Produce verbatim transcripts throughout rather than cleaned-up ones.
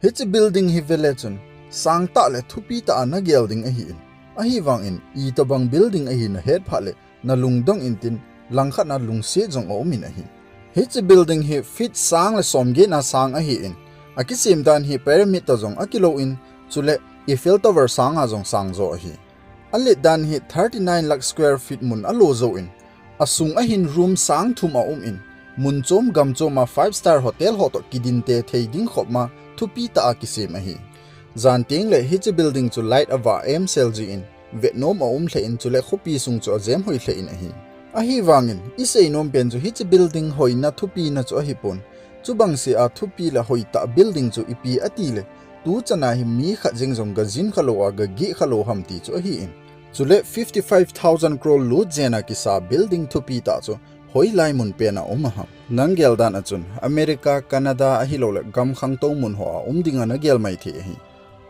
Hiche building hi vele chun, sangtah le thupitah a nagel ding ahin. Ahivangin, itobang building ahi nahet phat le, nalungdong intin, langkhat na lungset jong aumin ahi. Hiche building hi feet sang le somget na sang ahin. Akisem dan hi pyramid toh jong akilouvin, chule Eiffel Tower sanga jong sangjo ahi. Alet dan hi thirty-nine lakh square feet mun alo jouvin. Asung ahin room sang thum aumin. Mun chom gam chom a five star hotel ho toh kidinte thei ding khop ma thupitah a kisem ahi. Jan teng le hiche building chu light avah em sel jin, vetnom aum lheh in chule khopi sung chu ajem hoi lheh in ahi. Ahivangin, isei nom pen chu hiche building hoina thupina chu ahipon. Chubang sea thupi le hoitah building chu ipi ati le, tuchan a hi mi khat jeng jong gajin khalou a gageh khalou ham ti chu ahin. Chule fifty-five thousand crore lut jeng a kisa building thupitah chu hoilai mun pen a um aham. Nagel dan a chun, America, Canada ahilouleh gam khangtou mun hoa um dinga nagel mai thei ahi.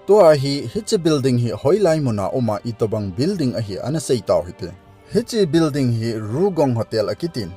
Tua hi, hiche building hi hoilai muna uma itobang building ahi ana sei tau hite. Hiche building hi Rugong Hotel akitin,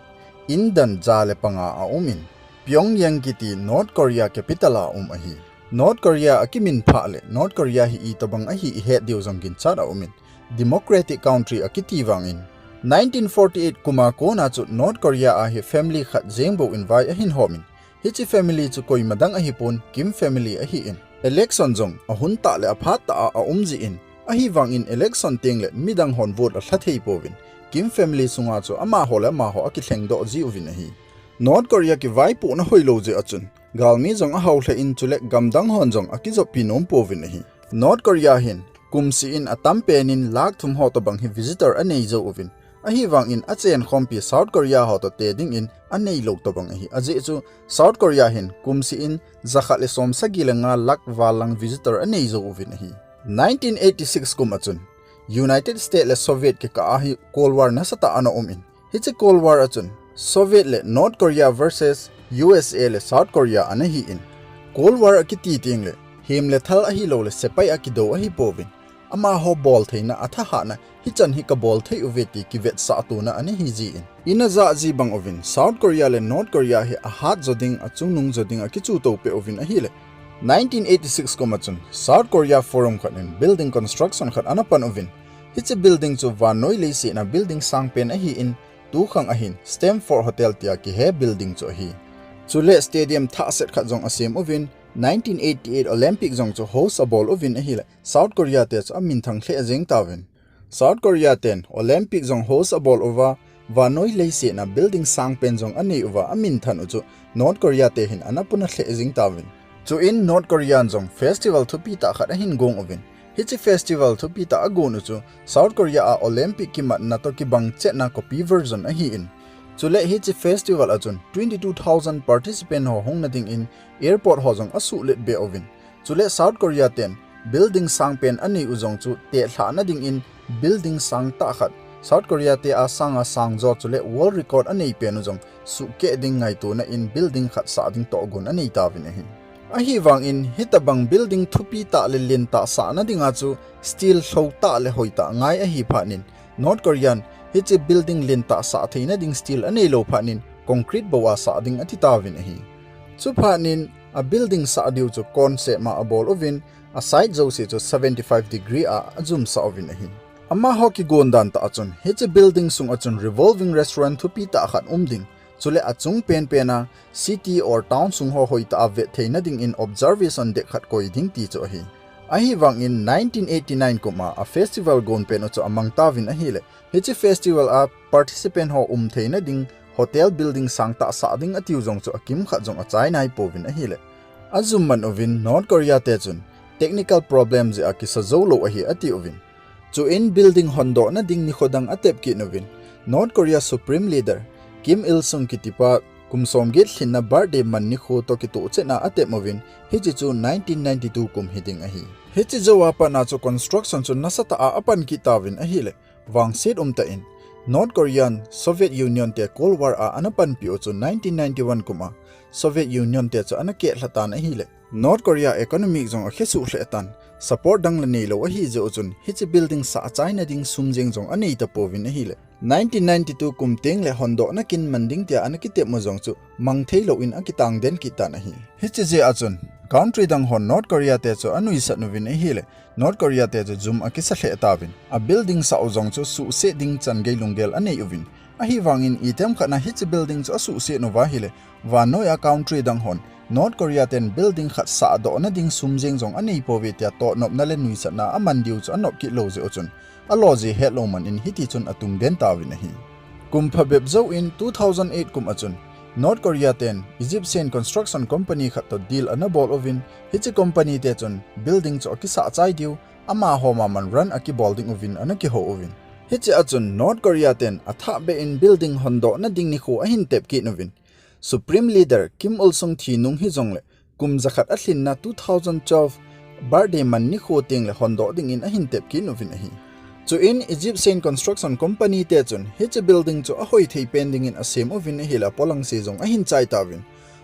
indan ja le panga aumin, Pyongyang kiti North Korea capital a um ahi. North Korea akimin phat le, North Korea hi itobang ahi ihet diu jong ginchat aumin, democratic country akiti vangin. Nineteen forty-eight kuma kona chu North Korea a hi family khat jeng bou invai ahin homin, hiche family chu koima dang ahipon Kim family ahin. Election jong ahun tah le aphat tah a aum jin, ahivangin election teng le midang hon vote alha thei pouvin, Kim family sunga chu amaho le amaho akilhengdoh jiuvin ahi. North Korea kivaipohna hoilou jeh a chun, galmi jong ahao lheh in chule gamdang hon jong akijoppi nom pouvin ahi. North Korea hin, kumseh in atam pen in lakh thum ho tobang hi visitor anei jou uvin. Ahivangin achenkhompi South Korea ho toh te dingin aneilou tobang ahi. Ajeh chu South Korea hin, kumseh in jakhat le somsagi le nga lakh val lang visitor anei jou uvin ahi. Nineteen eighty-six kum a chun, United States le Soviet kikah a hi Cold War nasatah ana umin. Hiche Cold War a chun, Soviet le North Korea versus U S A le South Korea ana hin. Cold War akiti teng le, hem le thal ahilou le sepai akidou ahi pouvin. Amaho boltheina athahatna, hichan hi kabol thei uve ti kivetsah tona ana hi jin. Ina jah ji bang uvin, South Korea le North Korea hi ahat jo ding, achungnung jo ding akichu to peh uvin ahile. Nineteen eighty-six kum a chun, South Korea forum khat in building construction khat ana pan uvin. Hiche building chu vannoi leiset a building sangpen ahin, tukhang ahin, Stamford Hotel tia kihe building chu ahi. Chule stadium thahset khat jong asem uvin, nineteen eighty-eight Olympic jong chu host abol uvin ahile, South Korea te chu aminthang lheh jeng tauvin. South Korea ten Olympic jong host abol uva, vannoi leiset a building sangpen jong anei uva, aminthan u chu North Korea te hin ana puna lheh jeng tauvin. Chuin North Korea jong festival thupi tah khat ahin gong uvin. Hiche festival thupi tah agon u chu South Korea a Olympic kimatna toh kibang chetna copy version ahin. Chule hiche festival a chun twenty-two thousand participant ho hung na dingin airport ho jong asuhlet be uvin. Chule South Korea ten building sangpen anei u jong chu tehlhah na dingin building sangtah khat South Korea te a sanga sangjo chule world record anei pen u jong suhkeh ding ngaitona in building khat sah ding tohgon anei tauvin ahi. Ahivangin hitabang building thupi tah le lentah sahna dinga chu steel lhou tah le hoi tah ngai ahi phat in North Korean hiche building lentah sah theina ding steel anei lou phat in concrete bou a sah ding ati tauvin ahi. Chuphat in a building sah diu chu concept ma abol uvin, a side jouse chu seventy-five degree a ajumsah uvin ahi. Amaho kigon dan tah a chun, hiche building sung a chun revolving restaurant thupi tah khat um ding, chule achung penpen a city or town sung ho hoitah a vet theina dingin observation deck khat koi ding ti chu ahi. Ahivangin nineteen eighty-nine kum a, a festival gon pen u chu amang tauvin ahile, hiche festival a participant ho um theina ding hotel building sangtah sah ding atiu jong chu akimkhat jong achai nai pouvin ahile. Ajum man uvin North Korea te chun technical problem jeh a kisa jou lou ahi ati uvin. Chuin building hondohna ding nikho dang atep kit uvin, North Korea Supreme Leader Kim Il Sung kitipa kum somget lhinna birthday man nikho toh kitoh chetna atep uvin, hiche chu nineteen ninety-two kum hiding ahi. Hiche jou a pat a chu construction chu nasatah a apan kit tauvin ahile, vangset umtah in North Korean Soviet Union te Cold War a ana panpi u chu nineteen ninety-one kum a Soviet Union te chu ana kehlha tan ahile, North Korea economic jong akhesuh lheh tan, support dang la neilou ahi jeh u chun, hiche building sah achaina ding sum jeng jong anei tapouvin ahile. Nineteen ninety-two kum teng le hondohna kin man ding tia ana kitep u jong chu mang thei lou in akitang den kit tan ahi. Hiche jeh a chun country dang hon North Korea te chu anuisat uvin ahile, North Korea te chu jum akisa lheh tauvin, a building sah u jong chu suhset ding chan gei lunggel anei uvin. Ahivangin item khat na hiche building chu asuhset uva ahile, vannoi a country dang hon North Korea ten building khat sahdohna ding sum jeng jong anei pouve tia tohnopna le nuisatna aman diu chu anop kit lou jeh u chun, alo jeh hetlou man in hiti chun atung den tauvin ahi. Kum phabep jouvin two thousand eight kum a chun, North Korea ten Egyptian construction company khat toh deal ana bol uvin, hiche company te chun building chu akisah chai diu, amaho maman run akibol ding uvin ana kihou uvin. Hiche a chun North Korea ten athah beh in building hondohna ding nikho ahin tep kit uvin. Supreme Leader Kim Il Sung thi nung hijongle, kum jakhat alhinna two thousand twelve birthday man nikho teng le hondoh ding in ahin tep kit uvin ahi. Chuin Egyptian construction company te chun hiche building chu ahoi thei pen ding in asem uvin ahile apolang se jong ahin chai tauvin.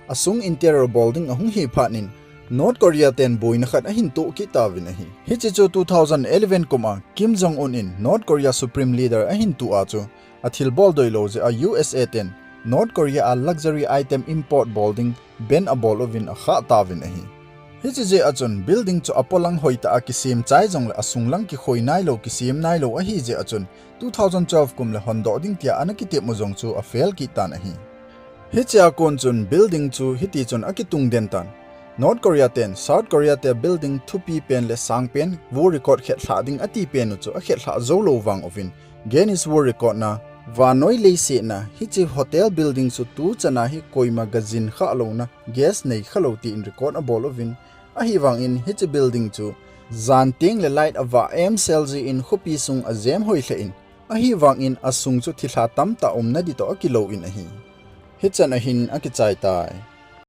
Asung interior bol ding ahung hi phat in North Korea ten boina khat ahin toh kit tauvin ahi. Hiche chu two thousand eleven kum a Kim Jong Un in North Korea Supreme Leader ahin toh a chu, athilbol doilou jeh a U S A ten North Korea a luxury item import bol ding ban abol uvin akhah tauvin ahi. Hiche jeh a chun building chu apolang hoitah a kisem chai jongle asunglang kikhoi nailou, kisem nailou ahi jeh a chun two thousand twelve kum le hondoh ding tia ana kitep u jong chu afail kit tan ahi. Hiche a kon chun building chu hiti chun akitung den tan. North Korea ten South Korea te building thupi pen le sang pen World Record khetlhah ding ati pen u chu akhetlhah jou lou vang uvin, Guinness World Record na vannoi leiset na hiche hotel building chu tuchan a hi koima gajin khah louna, guest nei khalou tin record abol uvin, ahivangin hiche building chu jan teng le light avah emsel jeh in khopi sung ajem hoi lheh in, ahivangin asung chu thilha tamtah umna ding toh akilou in ahi. Hichan ahin akichai tai.